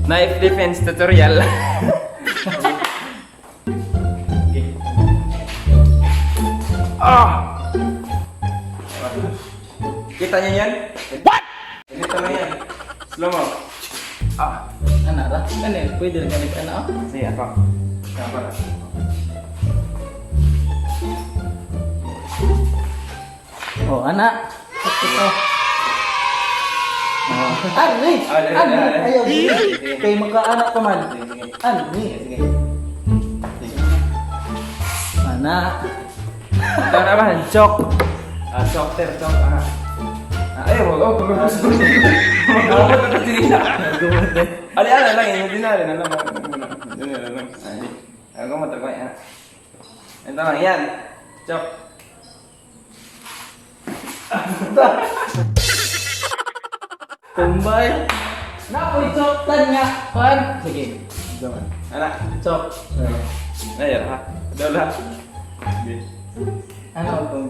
Knife defense tutorial. Okay. Ah! Kita niyo yan? What? Ganito lang yan. Slow mo. Ah! Ana ra. Ano yun? Pwede rin ganit ana. Oh. Sige, ako. Ako na. Oh, ana. Ito. Oh. Ani! Ah, dali, Ani! dali. Ayaw, Sige, dili. sige. Kay makaana pa man. Sige, sige. Ani! Sige. Ana. Ito naman, chok. Ah, chok, ter, chok. Ah. Ah, ay, wag, oh, pag-gusto. Ali, ala lang, hindi na, ala lang. Hindi na lang. Ay, ako matagay, ah. Ito lang, yan. Chok. Tumbay. Napoy chok tan nga. Pan. Sige. Ana. Chok. Ay, ha. Dala. Sige. Ano ang pag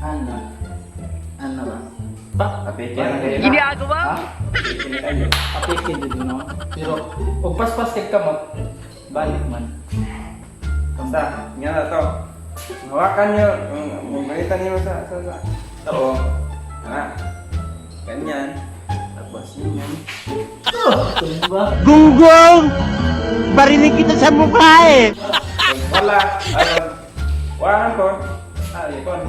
Ana. Ana ba? Pa. Apike na kayo. Ginagawa? Ha? Apike na kayo. Apike dito no. Pero og paspas kay kamot balik man. Basta, nga na to. Hawakan nyo, makita niyo sa. Ito, oh. Ana. Ganyan. Tapos, yun yan. Tumba. Gunggong! Barinig kita sa mukha eh! Pag wala, ano, wala ko. Ah, ikon.